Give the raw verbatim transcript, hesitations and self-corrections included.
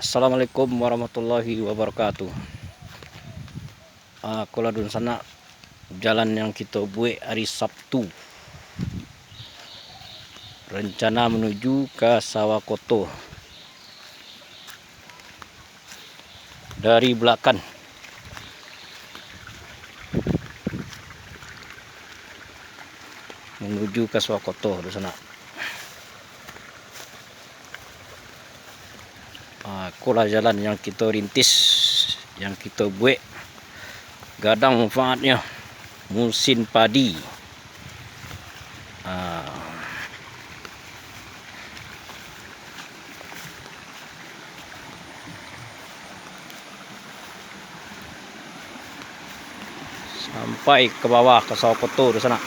Assalamualaikum warahmatullahi wabarakatuh. Ah, ko lah dunsanak, jalan yang kito buek hari Sabtu. Rencana manuju ka Sawah Koto. Dari Bulakan. Manuju ka Sawah Koto, dunsanak. Ah, ko lah jalan yang kito rintis, yang kito buek. Gadang manfaatnyo musim padi. Ah. Sampai ka bawah, ka Sawah Koto, dunsanak.